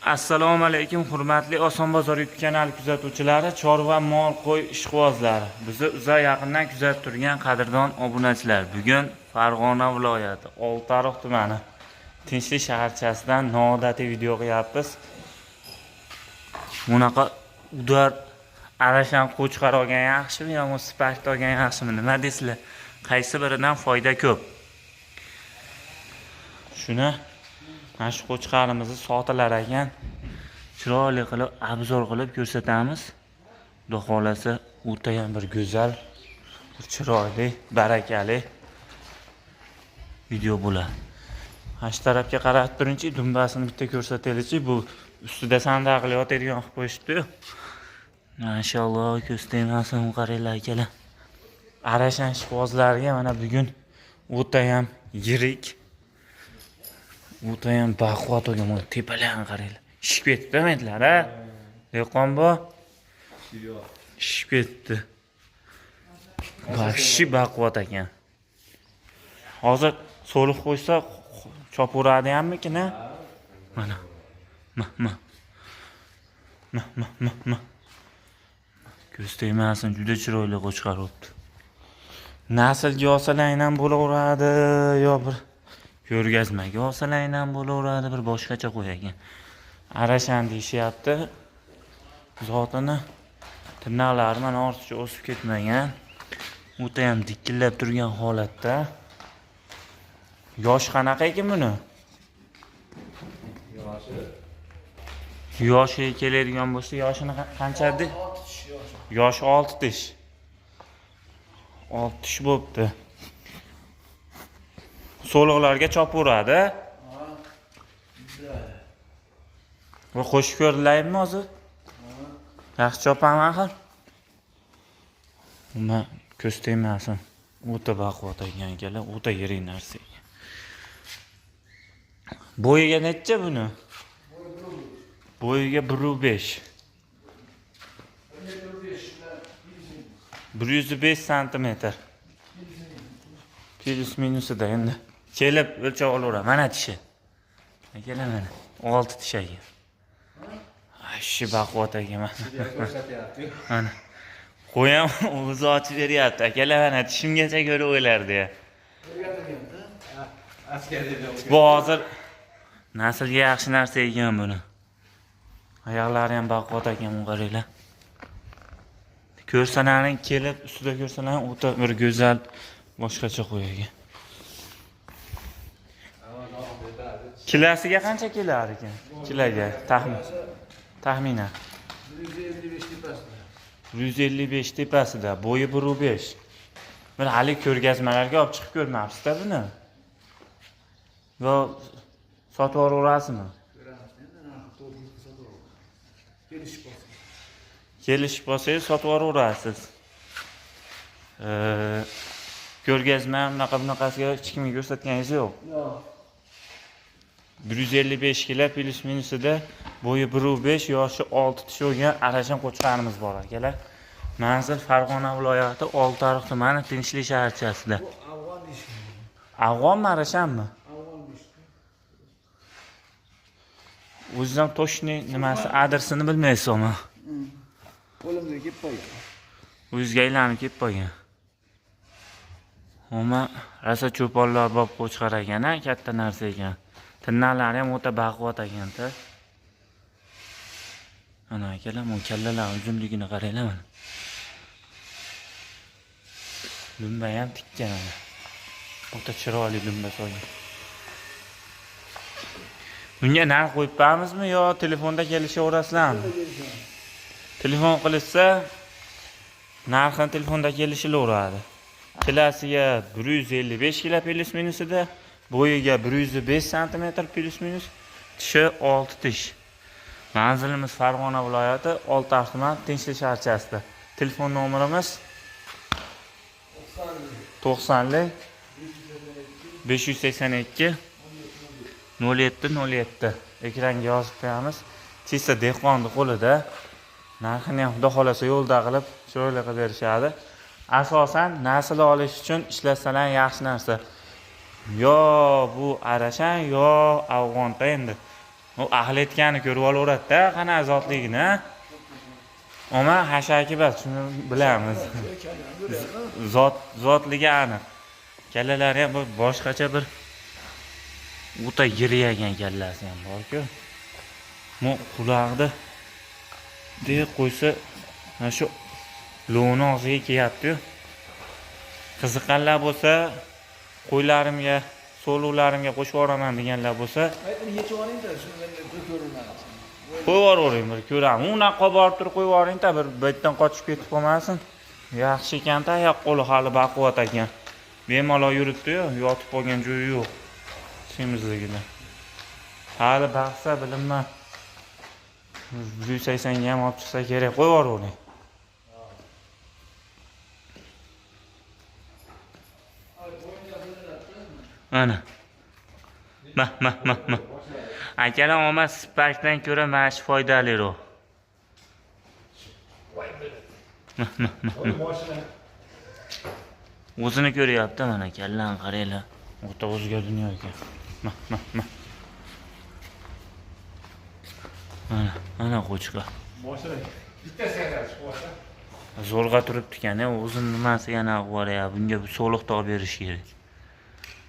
Assalomu alaykum, hurmatli Oson bozor YouTube kanali kuzatuvchilari, chorva, mol, qo'y ishqibozlari, bizni uzoq yaqindan kuzatib turgan qadrdon obunachilar. Bugun Farg'ona viloyati Oltiariq tumani Tinchlik shaharchasidan noodatiy video qilyapmiz. Bunaqa удар arashan qo'chqor olgan yaxshimi yo Spark olgan yaxshimi? Nima deysizlar? Qaysi biridan foyda ko'p? Shuni, mana shu qo'chqorimizni sotilar ekan. Chiroyli qilib обзор qilib ko'rsatamiz. Xudo xohlasa, o'tayam bir go'zal, bir chiroyli, barakali video bo'ladi. Mana shu tarafga qarab turingchi, dumbasini bitta ko'rsataylikchi. Bu ustida sandal qilib yotadigan qilib qo'yishibdi. Mashalloh, ko'z tegmasin, qaranglar, akalar. Arashan ishqibozlarga mana bugun o'tayam yirik, o'tayam baquvvat bo'lgan, mana tepalarni qaranglar. Shishib ketdi demanglar, a? Dehqon bu shishib ketdi. Вообще baquvvat ekan. Hozir so'liq qo'ysa chopaveradi hammikin, a? Mana. Ma, ma. Ma, ma, ma, ma. Ko'z tegmasin, juda chiroyli qo'chqor bo'libdi. Naslga olsalang ham bo'laveradi, yo bir ko'rgazmaga olsalang ham bo'laveradi, bir boshqacha qo'y ekan. Arashan deyishyapti. Zotini tirnoqlari mana ortiqcha o'sib ketmagan. O'ta ham dikillab turgan holatda. Yoshi qanaqa ekan buni? Yoshi. Yoshiga keladigan bo'lsa, yoshini qancha dedi? Yoshi 6 tish. 6 tish bo'libdi. So'liqlarga chopaveradi. Да. Va qo'shib ko'rdilarmi hozir? Yaxshi chopami axir? Nima, ko'z tegmasin. O'ta baquvvat ekan, akalar, o'ta yirik narsa ekan. Bo'yiga necha buni? Bo'yiga 1,5. 105 santimetr. Плюс minusida endi. Kelib o'lchab olaveradi. Mana tishi. Akalar, mana. 6 tish ekan. Shu baquvvat ekan mana. Ko'rsatyapti. Mana. Qo'yam o'zi ochib beryapti. Akalar, mana tishimgacha ko'rib o'ylardi ya. Askariyda. Bu hozir naslga yaxshi narsa ekan buni. Oyoqlari ham baquvvat ekan, bu qaranglar. Ko'rsalaring, kelib ustida ko'rsalaring, o'ta bir go'zal, boshqacha qo'y ekan. Kilasiga qancha kelar ekan? Kilaga taxmin. Taxminan 155 tepasida. 155 tepasida, bo'yi 1,5. Bir hali ko'rgazmalarga olib chiqib ko'rmabsiz-da buni. Yo sotib yuboraverasizmi? Ko'ramiz endi, narxi to'g'ri kelsa sotib olamiz. Kelishib qolsa. Kelishib qolsangiz sotib yuboraverasiz. Ko'rgazma bunaqa bunaqasiga hech kimga ko'rsatganingiz yo'q. Yo'q. 155 kilo плюс minusida, bo'yi 1,5, yoshi 6 tish bo'lgan arashan qo'chqorimiz bor, akalar. Manzil Farg'ona viloyati Oltiariq tumani Tinchlik shaharchasida. Bu afg'on deyishgan. Afg'onmi, arashanmi? Afg'on deyishgan. O'ziz ham точный nimasi, adresini bilmaysizmi? Qo'limga kelib qolgan. O'zizga aylanib kelib qolgan. Umuman rosa cho'ponlar bo'lib qo'chqor ekan, a, katta narsa ekan. Tirnoqlari ham o'ta baquvvat ekan-da. Mana, akalar, bu kallalar uzunligini qaranglar mana. Dumba ham tikkan mana. O'ta chiroyli dumba solgan. Bunga narx qo'yib qo'yamizmi yo telefonda kelishaverasizlarmi? Telefon qilishsa, narxini telefonda kelishilaveradi. Kilasiga 155 kilo плюс minusida, bo'yiga 105 santimetr плюс minus, tishi 6 tish. Manzilimiz Farg'ona viloyati Oltiariq tuman Tinchlik shaharchasida. Telefon nomerimiz 90 582 07 07, ekranga yozib qo'yamiz. Чисто dehqonni qo'lida. Narxini ham xudo xohlasa yo'lda qilib, chiroyli qilib berishadi. Asosan nasl olish uchun ishlatsalar yaxshi narsa. Yo bu arashan, yo afg'onta endi. U ahli etganini ko'rib olaveradi-da, qanaqa zotligini. Omma hashaki bas, shuni bilamiz. Zot zotligi aniq. Kallalari ham bir boshqacha bir o'ta yiriyagan kallasi ham bor-ku. Bu qulog'ida deb qo'ysa, mana shu lo'ni og'ziga kelyapti-yu. Qiziqqanlar bo'lsa, qo'ylarimga, so'luvlarimga qo'shib yuboraman deganlar bo'lsa, Aytini yechib oling-da, shuni men bir ko'raman. Qo'yib yuboravering, bir ko'raman. Unaqa borib turib qo'yib yuboring-da, bir betdan qochib ketib qolmasin. Yaxshi ekan-da, oyoq qo'li hali baquvvat ekan. Bemalol yuribdi-yu, yotib qolgan joyi yo'q. Semizligida. Hali baqsa bilinma. 180 ga ham olib chiqsa kerak, qo'yib yuboravering. Ana. Ma ma ma ma. Akalar, omad Sparkdan ko'ra mana shu foydaliroq. Moshina. O'zini ko'ryapti mana, kallani qaranglar. O'ta o'zga dunyo ekan. Ma ma ma. Mana, mana qo'chqa. Moshina bittasi yana chiqib olsa. Zo'rg'a turibdi ekan, o'zini nimasi yana boryapti. Bunga bir soliq topib berish kerak.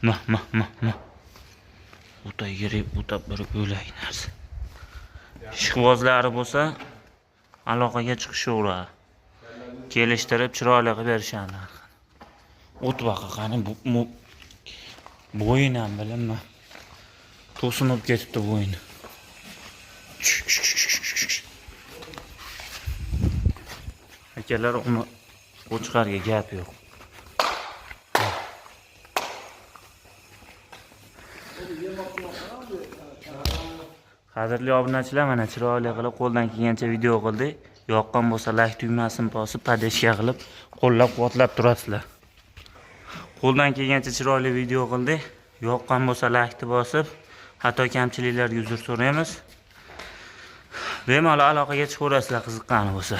Ma ma ma ma. O'ta yirik, o'ta bir bo'lak narsa. Ishqibozlari bo'lsa aloqaga chiqishaveradi. Kelishtirib chiroyli qilib berishadi narxini. O't baqa qani bu bo'yin ham bilinma. To'sin bo'lib ketibdi bo'yni. Akalar, uni qo'chqarga gap yo'q. Qadrli obunachilar, mana chiroyli qilib qo'ldan kelgancha video qildik. Yoqqan bo'lsa like tugmasini bosib, podeshka qilib, qo'llab-quvvatlab turasizlar. Qo'ldan kelgancha chiroyli video qildik. Yoqqan bo'lsa like bosib, xato kamchiliklarga uzr so'raymiz. Bemalol aloqaga chiqaverasizlar qiziqqani bo'lsa.